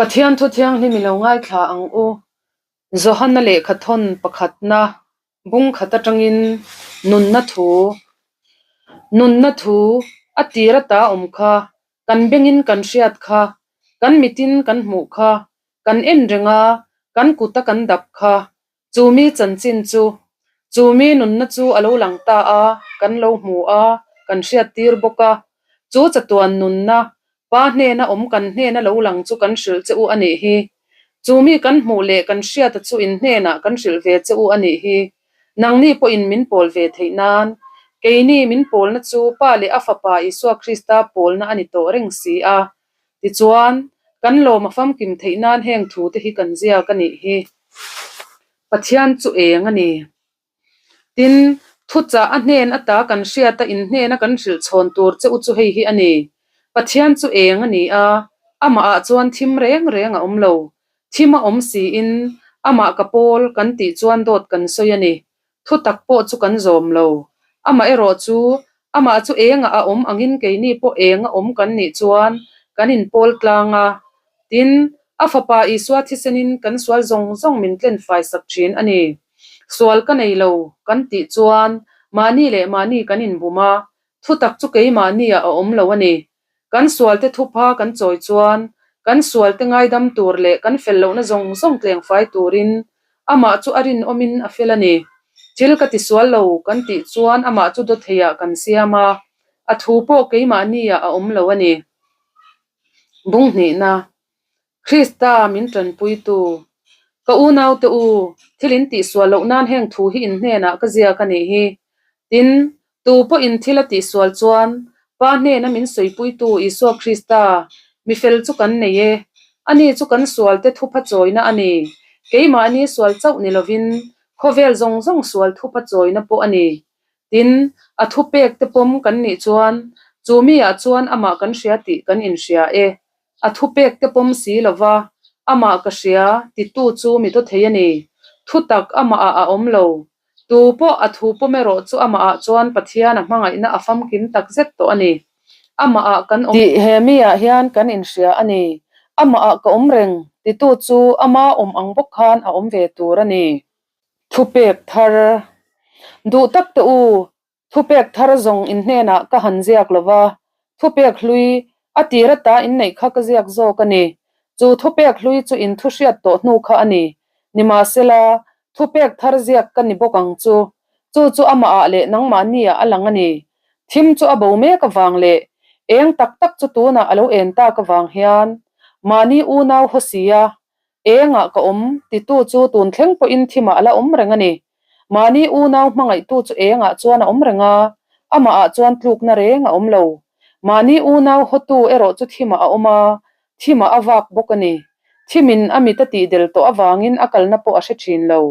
Pathian thu thianghlim i lo ngaithla ang u. Johana lehkha thawn pakhatna bung khat atangin nunna thu, nunna thu a tir ata awm kha, kan bengin kan hriat kha, kan mitin kan hmuh kha, kan en reng a, kan kuta kan dap kha, Chu mi chanchin chu, chu mi nunna chu a lo lang ta a, kan lo hmu a, kan hriattir bawk a. Chu chatuan nunna, Pa hnena awm kan hnena lo lang chu kan hrilh che u a nih hi. Chu mi kan hmuh leh kan hriata chu in hnenah kan hrilh ve che u a nih hi. Nangni pawhin min pawl ve theih nan, keini min pawlna chu Pa leh a Fapa Isua Krista pawlna a ni tawh reng si a. Tichuan, kan lawm a famkim theih nan heng thute hi kan ziak a nih hi. Pathian chu eng a ni. Tin, thuchah a hnen ata kan hriat a inhnena kan hrilh chhawn tur che u chu hei hi a ni. Pathian chu eng a ni a, amahah chuan thim reng reng a awm lo. Thim a awm siin, amah ka pawl kan tih chuan dawt kan sawi a ni. Thu tak pawh chu kan zawm lo. Amah erawh chu, amah chu engah a awm angin keini pawh eng a awm kan nih chuan kan inpawl tlang a. Tin, a Fapa Isua thisenin kan sual zawng zawng min tlen fai sak thin a ni. Sual ka nei lo kan tih chuan mahni leh mahni kan inbum a, thu tak chu keimahniah a awm lo a ni. Kan sualte thupha kan chawi chuan kan sualte ngaidam tur leh kan fel lohna zawng zawng tlengfai turin amah chu a rinawmin a fel a ni. Thil ka tisual lo kan tih chuan amah chu dawtheiah kan siam a, a thu pawh keimahniah a awm lo a ni. Bung hnihna. Krista min tanpuitu. Ka unaute u, thil in tihsual loh nan heng thu hi in hnenah ka ziak a nih hi. Tin, tu pawhin thil a tihsual chuan Pa hnena min sawipuitu Isua Krista, mi fel chu kan nei e. Ani chu kan sualte thupha chawina a ni. Keimahni sual chauh ni lovin, khawvel zawng zawng sual thupha chawina pawh a ni. Tin, a thupek te pawm kan nih chuan, chu miah chuan amah kan hria tih kan inhria e. A thupek te pawm si lova, amah ka hria, titu chu mi daw thei a ni. Thutak amahah a awm lo. Tu pawh a thu pawm erawh chu amahah chuan Pathian a hmangaihna a famkim tak zet tawh a ni. Amahah kan awm. Tih he miah hian kan inhria a ni. Amahah ka awm reng, titu chu ama awm ang bawk khan a awm ve tur a ni. Thupek thar. Duh tak teh u, Thupek thar zawng in hnenah ka han ziak lo va, thupek hlui a tir ata inneih kha ka ziak zawk a ni. Chu thupek hlui chu in thu hriat tawh hnu kha a ni. Nimahsela, thupek thar ziak ka ni bawk ang chu. Chu chu amahah leh nangmahniah a lang a ni. Thim chu a bo mek avang leh eng tak tak chu tunah a lo en tak avang hian mahni unau haw sia Engah ka awm, titu chu tun thleng pawhin thimah a la awm reng a ni. Mahni unau hmangaihtu chu engah chuan a awm reng a, amahah chuan tlukna reng a awm lo. Mahni unau hawtu erawh chu thimah a awm a, thimah a vak bawk a ni. Thimin a mit a tihdel tawh avangin a kalna pawh a hre thin lo.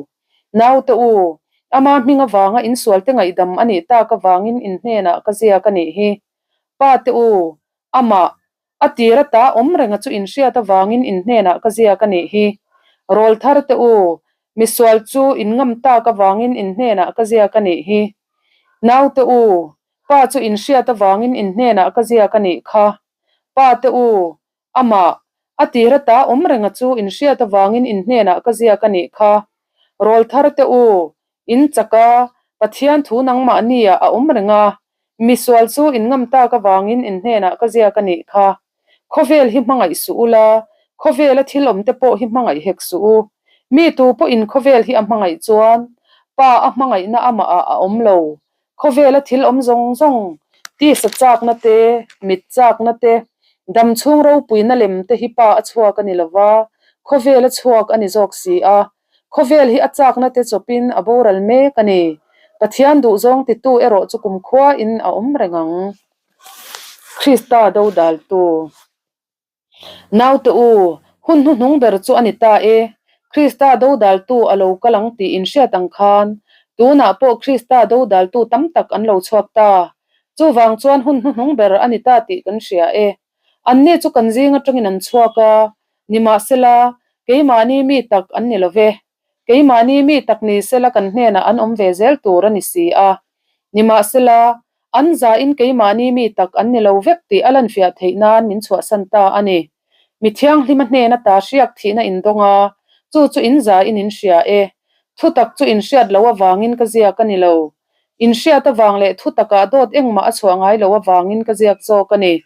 Naute u, ama hming avanga insualte ngaihdam a nih tak avangin in hnenah ka ziak a nih hi. Pate u, amah, A tir ata awm renga chu inhriat avangin in hnenah ka ziak a nih hi. Rawl thar te u, misual chu in ngam tak avangin in hnenah ka ziak a nih hi. Naute u, pa chu inhriat avangin in hnenah ka ziak a nih kha. Pa te u, amah, a tir ata awm renga chu inhriat avangin in hnenah ka ziak a nih kha. Rawl thar te u, In chak a, Pathian thu nangmahniah a awm reng a, misual chu in ngam tak avangin in hnenah ka ziak a nih kha. Khawvel hi hmangaih suh u la, khawvela thil awmte pawh hi hmangaih hek suh u. Mi tu pawhin khawvel hi a hmangaih chuan Pa a hmangaihna amahah a awm lo. Khawvela thil awm zawng zawng, tisa chakna te, mit chakna te, damchhung ropuina lem te hi Pa a chhuak a ni lo va, khawvela chhuak a ni zawk si a. Khawvel hi a chakna te chawpin a boral mek a ni. Pathian duhzawng titu erawh chu kumkhuain a awm reng ang. Krista dodaltu. Naute u, hun hnuhnung ber chu a ni ta e. Krista dodaltu a lo kal ang tih in hriat ang khan, tunah pawh Krista dodaltu tam tak an lo chhuak ta. Chuvang chuan hun hnuhnung ber a ni ta tih kan hria e. Anni chu kan zing atangin an chhuak a, nimahsela, keimahni mi tak an ni lo ve. Keimahni mi tak ni sela kan hnenah an awm ve zel tur a ni si a. Nimahsela, an zain keimahni mi tak an ni lo vek tih a lanfiah theih nan min chhuahsan ta a ni. Mi thianghlima hnen ata hriak thihna in dawng a, chu chu in za in in hria e. Thutak chu in hriat loh avangin ka ziak a ni lo. In hriat avang leh thutakah dawt engmah a chhuah ngai loh avangin ka ziak zawk a ni.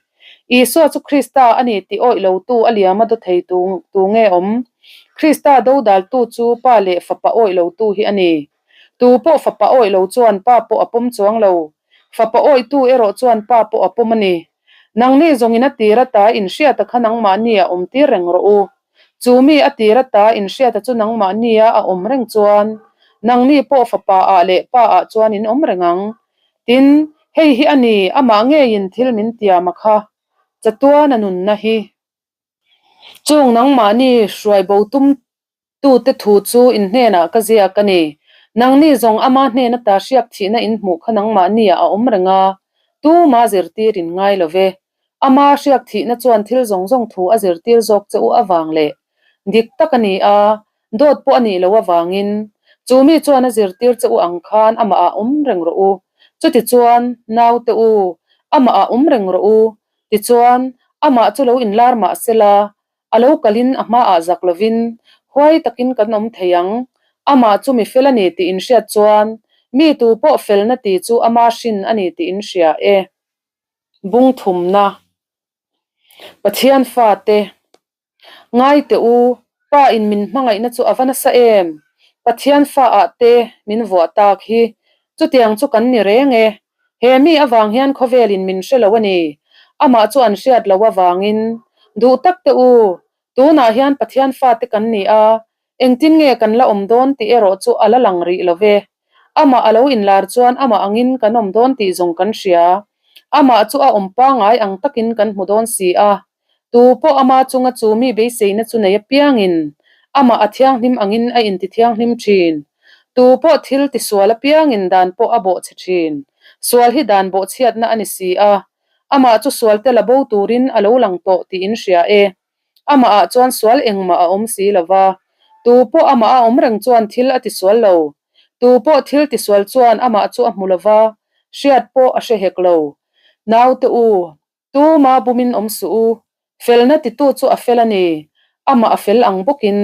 Isua chu Krista a ni tih awih lotu a liam a daw thei tu tu nge awm? Krista dodaltu chu Pa leh Fapa awih lotu hi a ni. Tu pawh Fapa awih lo chuan Pa pawh a pawm chuang lo. Fapa awihtu erawh chuan Pa pawh a pawm a ni. Nangni zawngin a tir ata inhriata kha nangmahni a awm tir reng rawh u. Chu mi a tir ata inhriata chu nangmahnia a awm reng chuan nangni pawh Fapa ah leh Pa ah chuan in awm reng ang. Tin, hei hi a ni, amah ngeiin thil min tiam a kha, chatuan a nunna hi. Chung nangmahni hruai bo tum tute thu chu in hnenah ka ziak a ni. Nangni zawng ama hnen ata hriak thihna in hmuh kha nangmahniah a awm reng a, tuma zirtir in ngai lo ve. Ama hriak thihna chuan thil zawng zawng thu a zirtir zawk che u avang leh dik tak a ni a, dawt pawh a nih loh avangin chu mi chuan a zirtir che u ang khan amahah awm reng rawh u. Chutichuan, naute u, amahah awm reng rawh u. Tichuan, amah chu lo inlar mah sela, a lo kalin a hmaah zak lovin huai takin kan awm thei ang. Amah chu mi fel a ni tih inhriat chuan mi tu pawh felna ti chu ama hrin a ni tih inhria e. Bung thumna Pathian fate Ngai teh u, Pa in min hmangaihna chu a va nasa em? Pathian fa ah te min vuah tak hi chutiang chu kan ni reng e. He mi avang hian khawvel in min hre lo a ni. Amah chu an hriat loh avangin duh tak teh u, tunah hian Pathian fate kan ni a, engtin nge kan la awm dawn tih erawh chu a la lang rih lo ve. Amah a lo inlar chuan amah angin kan awm dawn tih zawng kan hria. Amah chu a awm pangai ang takin kan hmu dawn si a. Tu pawh ama chunga chu mi beiseina chu nei apiangin amah a thianghlim angin a inti thianghlim thin. Tu pawh thil tisual apiangin dan pawh a bawhchhe thin. Sual hi dan bawhchhiatna a ni si a, amah chu sualte la bo turin a lo lang tawh tih in hria e. Amahah chuan sual engmah a awm si lo va, tu pawh amah a awm reng chuan thil a tisual lo. Tu pawh thil tisual chuan amah chu a hmu lo va, hriat pawh a hre hek lo. Naute u, Tuma bumin awm suh u, felna titu chu a fel a ni, amah a fel ang bawkin.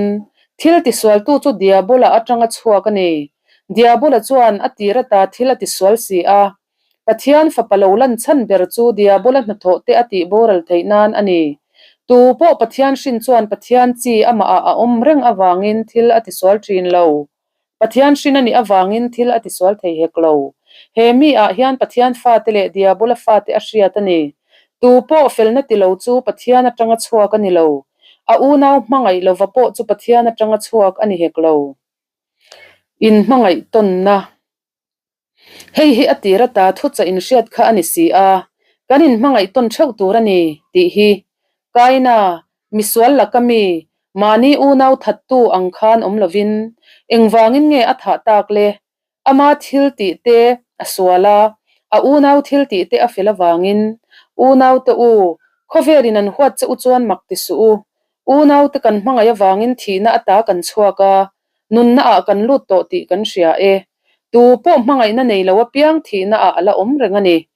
Thil tisualtu chu Diabola atanga chhuak a ni. Diabola chuan a tir ata thil a tisual si a. Pathian fapa lo lan chhan ber chu Diabola hnathawh te a tih boral theih nan a ni. Tu pawh Pathian hrin chuan Pathian chi amahah a awm reng avangin thil a tisual thin lo. Pathian hrin a nih avangin thil a tisual thei hek lo. He mi ah hian Pathian fate leh Diabola fate a hriat a ni. Tu pawh felna ti lo chu Pathian atanga chhuak a ni lo. A unau hmangaih lova pawh chu Pathian atanga chhuak a ni hek lo. Inhmangaih tawnna. Hei hi a tir ata thuchah inhriat kha a ni si a, kan inhmangaih tawn theuh tur a ni tih hi Kaina, misual laka mi, mahni unau thattu ang khan awm lovin engvangin nge a thah tak le? Ama thil tih te a sual a, a unau thil tih te a fel avangin, Unaute u, khawvelin an huat che u chuan mak ti suh u. Unaute kan hmangaih avangin thihna ata kan chhuak a, Nunna ah kan lut tawh tih kan hria e. Tu pawh hmangaihna nei lo apiang thihna ah a la awm reng a ni.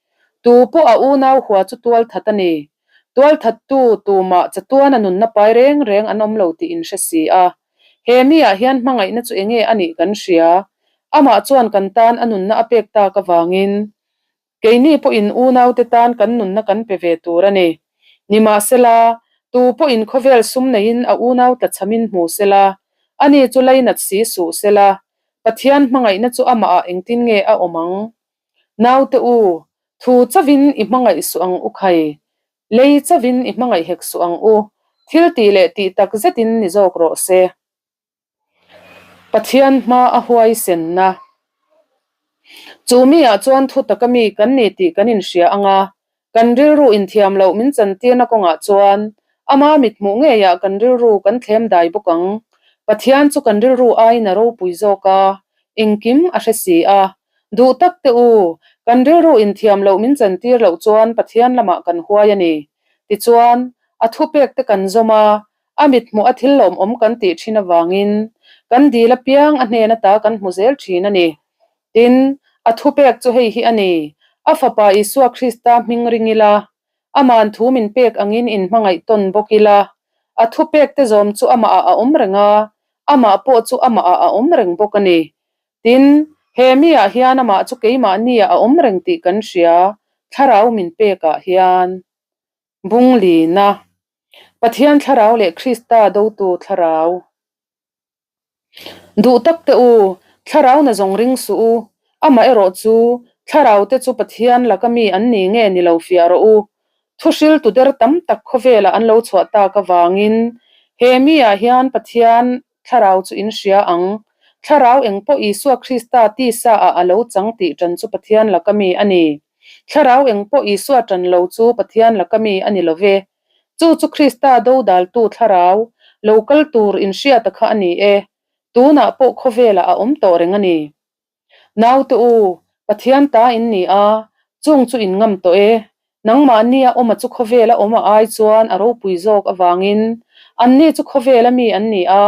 Tu pawh a unau hua chu tual that a ni. Tual that tu tumah chatuan a nunna pai reng reng an awm lo tih in hre si a. He mi ah hian hmangaihna chu enge a nih kan hria. Amah chuan kan tan a nunna a pek tak avangin Keini pawhin unaute tan kan nunna kan pe ve tur a ni. Nimahsela, tu pawhin khawvel sum neiin a unau tlachhamin hmu sela, ani chu lainat si suh sela, Pathian hmangaihna chu amahah engtin nge a awm ang? Naute u, thu chavin i hmangaih suh ang u khai, lei chavin i hmangaih hek suh ang u, thil tih leh tih tak zetin ni zawk rawh se. Pathian hma a huaisenna. Chu mi ah chuan thu taka mi kan ni tih kan inhria ang a, kan rilru inthiam loh min chantirna kawngah chuan ama mithmuh ngeiah kan rilru kan thlem dai bawk ang. Pathian chu kan rilru aiin a ropui zawk a, engkim a hre si a. Duh tak teh u, kan rilru inthiam loh min chantir loh chuan Pathian lamah kan huai a ni. Tichuan, a thupek te kan zawm a, A mithmuh a thil lawmawm kan tih thin avangin kan dil apiang a hnen ata kan hmu zel thin a ni. Tin, a thupek chu hei hi a ni, A Fapa Isua Krista hming ring ila, Aman thu min pek angin inhmangaih tawn bawk ila. A thupekte zawm chu amahah a awm reng a, amah pawh chu amahah a awm reng bawk a ni. Tin, he miah hian amah chu keimahniah a awm reng tih kan hria, thlarau min pekah hian. Bunglina, Pathian thlarau leh Krista dotu thlarau. Duh tak teh u, thlarau na zawng ring suh u, amah erawh chu thlarau te chu Pathian laka mi an ni nge ni lo fiah rawh u. Thuhriltu der tam tak khawvelah an lo chhuah tak avangin he mi ah hian Pathian thlarau chu in hria ang. Thlarau eng pawh Isua Krista tisa ah a lo chang tih ṭan chu Pathian laka mi a ni. Thlarau eng pawh Isua ṭan lo chu Pathian laka mi a ni lo ve. Chu chu Krista dodaltu thlarau lo kal tur inhriata kha a ni e, tunah pawh khawvelah a awm tawh reng a ni. Naute u, Pathian ta in ni a, chung chu in ngam tawh e. Nangmahnia awma chu khawvela awm a ai chuan a ropui zawk avangin anni chu khawvela mi an ni a,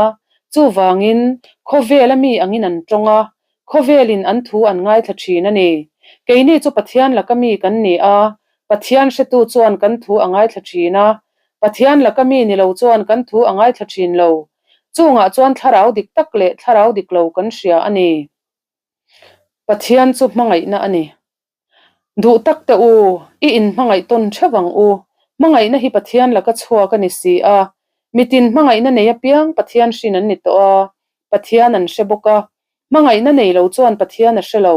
chuvangin khawvela mi angin an tawng a, Khawvelin an thu an ngaithla thin a ni. Keini chu Pathian laka mi kan ni a, Pathian hretu chuan kan thu a ngaithla thin a, Pathian laka mi ni lo chuan kan thu a ngaithla thin lo. Chungah chuan thlarau dik tak leh thlarau dik lo kan hria a ni. Pathian chu hmangaihna a ni. Duh tak teh u, i inhmangaih tawn theuh ang u. Hmangaihna hi Pathian laka chhuak a ni si a. Mitin hmangaihna nei apiang Pathian hrin an ni tawh a, Pathian an hre bawk a. Hmangaihna nei lo chuan Pathian a hre lo.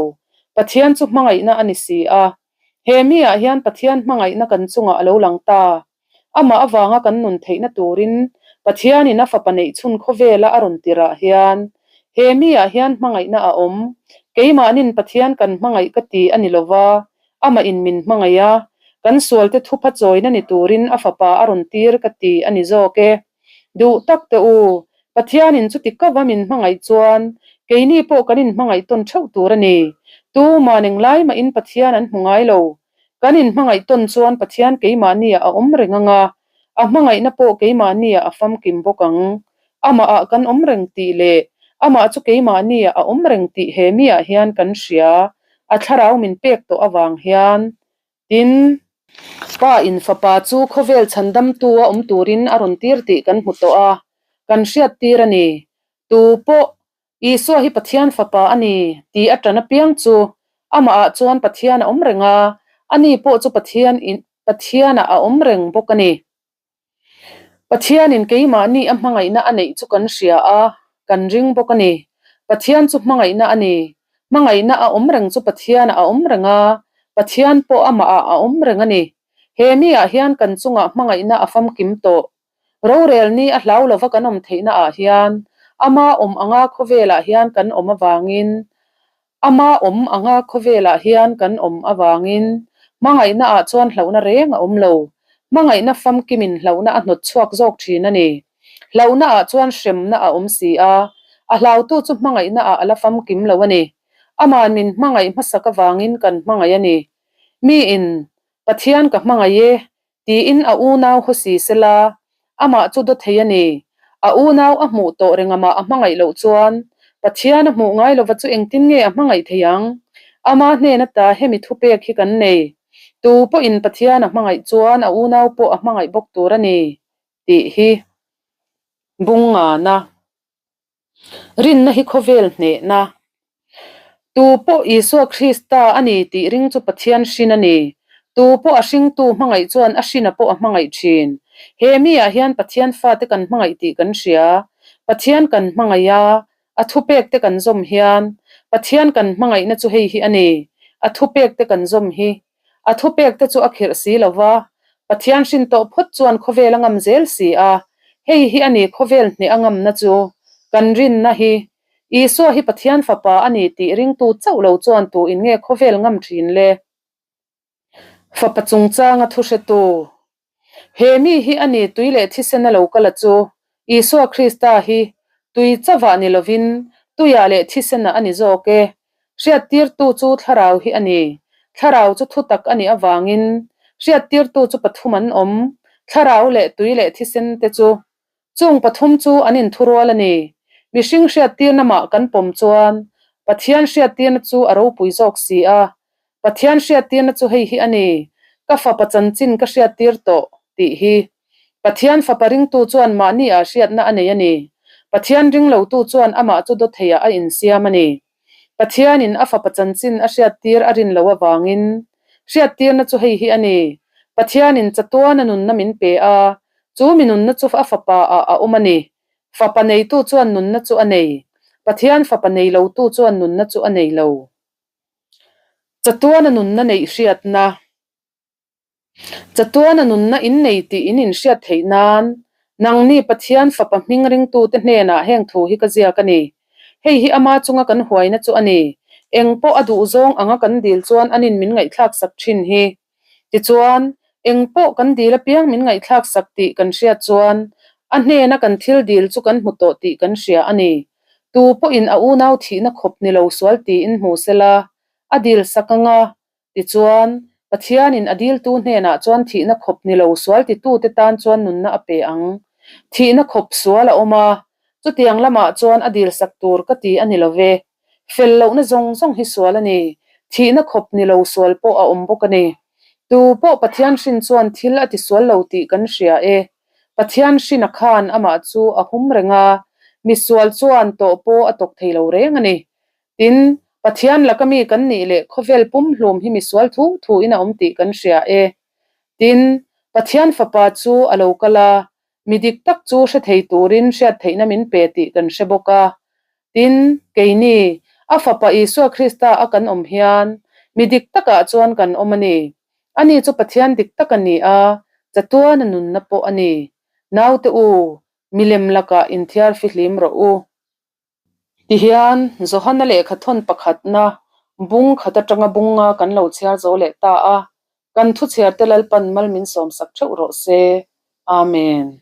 Pathian chu hmangaihna a ni si a. He miah hian Pathian hmangaihna kan chungah a lo lang ta. Amah avanga kan nun theihna turin Pathianin a fapa neihchhun khawvela a rawn tirah hian he miah hian hmangaihna a awm. Keimahnin Pathian kan hmangaih ka ti a ni lova, amahin min hmangaih a, kan sualte thupha chawina ni turin a fapa a rawn tir ka ti a ni zawk e. Duh tak teh u, Pathianin chuti kava min hmangaih chuan keini pawh kan inhmangaih tawn theuh tur a ni. Tuman englai mahin Pathian an hmu ngai lo. Kan inhmangaih tawn chuan Pathian keimahniah a awm reng ang a, a hmangaihna pawh keimahniah a famkim bawk ang. Amahah kan awm reng tih leh amah chu keimahniah a awm reng tih he miah hian kan hria, a thlarau min pek tawh avang hian. Tin, Pa in fapa chu khawvel chhandamtu a awm turin a rawn tir tih kan hmu tawh a, kan hriat tir a ni. Tu pawh Isua hi Pathian fapa a ni tih a ṭan apiang chu amahah chuan Pathian a awm reng a, ani pawh chu Pathian in Pathianah a awm reng bawk a ni. Pathianin keimahni a hmangaihna a neih chu kan hria a, kan ring bawk a ni. Pathian chu hmangaihna a ni. Hmangaihna a awm reng chu Pathianah a awm reng a, Pathian pawh amahah a awm reng a ni. He miah hian kan chungah hmangaihna a famkim tawh. Rorel ni a hlau lova kan awm theihna ah hian ama awm anga khawvelah hian kan awm avangin Ama awm anga khawvelah hian kan awm avangin hmangaihna ah chuan hlauhna reng a awm lo. Hmangaihna famkimin hlauhna a hnawt chhuak zawk thin a ni. Hlauhna ah chuan hremna a awm si a, a hlautu chu hmangaihna ah a la famkim lo a ni. Ama'n min hmangaih hmasak avangin kan hmangaih a ni. Miin, Pathian ka hmangaih e, Tiin a unau haw si sela, amah chu daw thei a ni. A unau a hmuh tawh reng amah a hmangaih loh chuan, Pathian a hmuh ngai lova chu engtin nge a hmangaih thei ang? Ama hnen ata hemi thupek hi kan nei. Tu pawhin Pathian a hmangaih chuan a unau pawh a hmangaih bawk tur a ni, tih hi bung ngana. Rinna hi khawvel hnehna. Tu pawh Isua Krista a ni tih ring chu Pathian hrin a ni. Tu pawh a hringtu hmangaih chuan a hrina pawh a hmangaih thin. He miah hian Pathian fate kan hmangaih tih kan hria. Pathian kan hmangaih a, a thupek te kan zawm hian Pathian kan hmangaihna chu hei hi a ni, a thupek te kan zawm hi. A thupek te chu a khirh si lo va, Pathian hrin tawh phawt chuan khawvel a ngam zel si a, hei hi a ni khawvel hneh a ngamna chu, kan rinna hi. Isua hi Pathian fapa a ni tih ringtu chauh lo chuan tu in nge khawvel ngam thin le? Fapa chungchanga thu hretu. He mi hi a ni tui leh thisen a lo kal a chu, Isua Krista hi tui chavah ni lovin tuiah leh thisenah a ni zawk e. Hriattirtu chu thlarau hi a ni. Thlarau chu thutak a nih avangin hriattirtu chu pathum an awm, thlarau leh tui leh thisen te chu. Chung pathum chu an inthurual a ni. Mihring hriattirna mah kan pawm chuan Pathian hriattirna chu a ropui zawk si a. Pathian hriattirna chu hei hi a ni, Ka fapa chanchin ka hriattir tawh, tih hi. Pathian Fapa ringtu chuan mahni ah hriatna a nei a ni. Pathian ring lotu chuan amah chu dawtheiah a insiam a ni. Pathianin a Fapa chanchin a hriattir a rin loh avangin, hriattirna chu hei hi a ni, Pathianin chatuana nunna min pe a, chu mi nunna chu a Fapa ah a awm a ni. Fapa neitu chuan nunna chu a nei, Pathian Fapa nei lotu chuan nunna chu a nei lo. Chatuana nunna neih hriatna. Chatuana nunna in nei tih in inhriat theih nan, nangni Pathian Fapa hming ringtute hnenah heng thu hi ka ziak a ni. Hei hi ama chunga kan huaina chu a ni. Eng pawh a duh zawng anga kan dil chuan anin min ngaihthlak sak thin hi. Tichuan, eng pawh kan dil apiang min ngaihthlak sak tih kan hriat chuan, a hnena kan thil dil chu kan hmu tawh tih kan hria a ni. Tu pawhin a unau thihna khawp ni lo sual tiin hmu sela, a dil sak anga Tichuan, Pathianin a diltu hnenah chuan thihna khawp ni lo sual titute tan chuan nunna a pe ang. Thihna khawp sual a awm a, chutiang lamah chuan a dilsak tur ka ti a ni lo ve. Fel lohna zawng zawng hi sual a ni, thihna khawp ni lo sual pawh a awm bawk a ni. Tu pawh Pathian hrin chuan thil a tisual lo tih kan hria e. Pathian hrina khan amah chu a hum reng a, misual chuan tawh pawh a tawk thei lo reng a ni. Tin, Pathian laka mi kan nih leh khawvel pumhlum hi misual thu thuin a awm tih kan hria e. Tin, Pathian Fapa chu a lo kal a, mi dik tak chu hre thei turin hriat theihna min pe tih kan hre bawk a. Tin, keini, a Fapa Isua Krista a kan awm hian, mi dik takah chuan kan awm a ni. Ani chu Pathian dik tak a ni a, chatuana nunna pawh a ni. Naute u, milem lakah inthiar fihlim rawh u. Tihian, Johana lehkha thawn pakhatna bung khat atanga bunga kan lo chhiar zo leh ta a, kan thuchhiarte Lalpan mal min sawmsak theuh rawh se. Amen.